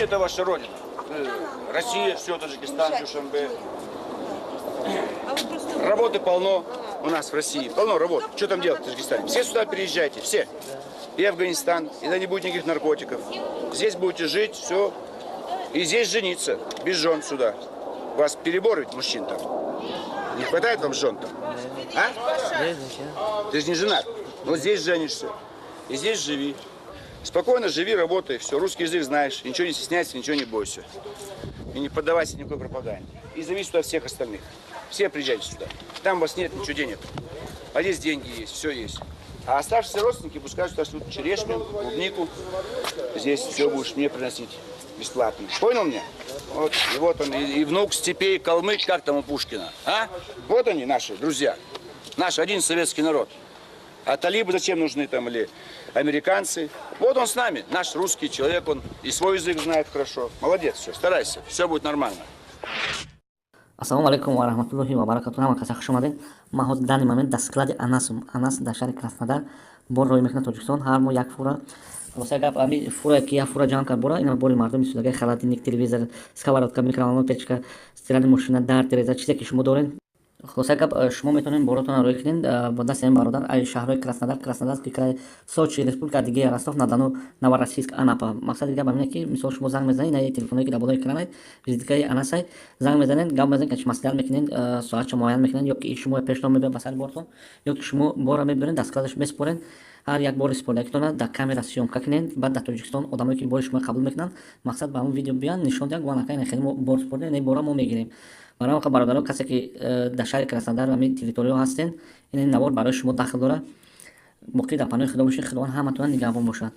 Это ваша родина. Россия, все, Таджикистан, Душанбе. Работы полно у нас в России. Полно работы. Что там делать в Таджикистане? Все сюда переезжайте, все. И Афганистан, и да не будет никаких наркотиков. Здесь будете жить, все. И здесь жениться, без жен сюда. У вас перебор ведь мужчин там. Не хватает вам жен там? А? Ты же не женат. Но здесь женишься. И здесь живи. Спокойно живи, работай, все. Русский язык знаешь. Ничего не стесняйся, ничего не бойся. И не поддавайся никакой пропаганде. И зови сюда всех остальных. Все приезжайте сюда. Там у вас нет ничего денег. А здесь деньги есть, все есть. А оставшиеся родственники пускай сюда шлют черешню, клубнику. Здесь все будешь мне приносить бесплатно. Понял меня? Вот, и вот он, и внук степей, калмык, как там у Пушкина. А? Вот они, наши друзья. Наш один советский народ. А талибы зачем нужны там или американцы? Вот он с нами, наш русский человек, он и свой язык знает хорошо. Молодец, все, старайся, все будет нормально. Ассалому алайкум ва раҳматуллоҳи ва баракату. Ҳама каса хуш омадед. Ман ҳозир данный момент дар склади Анасум. Анас дар шаҳри Краснодар бор роҳӣ мекунад Тоҷикистон, ҳар моҳ як фура. Хулоса гап, ами фура ки як фура ҷамъ кард бора, ина бори мардуми судагай: холодильник, телевизор, сковородка, микроволновая печка, стиральная машина, дар, тереза, чизе ки шумо доред. Хулоса гап, шумо метавонед боротонро роҳӣ кунед бо дасти ин бародар ай шаҳрҳои Краснодар, Краснодарский край, Сочи, Республика Адыгея, Ростов на Дону, Новороссийск, Анапа. Мақсади гап ҳамине, ки мисол шумо занг мезанед, ина телефоное ки дар болои экранай, визиткаи Анасай, занг мезанед, гап мезанед, ки маслиҳат мекунед, соатча муайян мекунед, ё ки шумо пешно мебиёд ба сари бортон, ё ки шумо бора мебиред, дар складаш месупоред. Ҳар як бори супордагитона дар камера съёмка кунед, баъд дар Тоҷикистон одамое ки бори шумо қабул мекунанд, мақсад ба ҳамон видео биёянд, нишон диҳанд, гӯянд: «Ака, хеле мо бор супордем, ин бора мо мегирем». Барои ҳамин, бародаро, касе ки дар шаҳри Краснодар, ҳамин территорияҳо ҳастен, ин навор барои шумо дахл дорад. Боқӣ дар паноҳи Худо бошед, Худованд ҳаматона нигаҳбон бошад.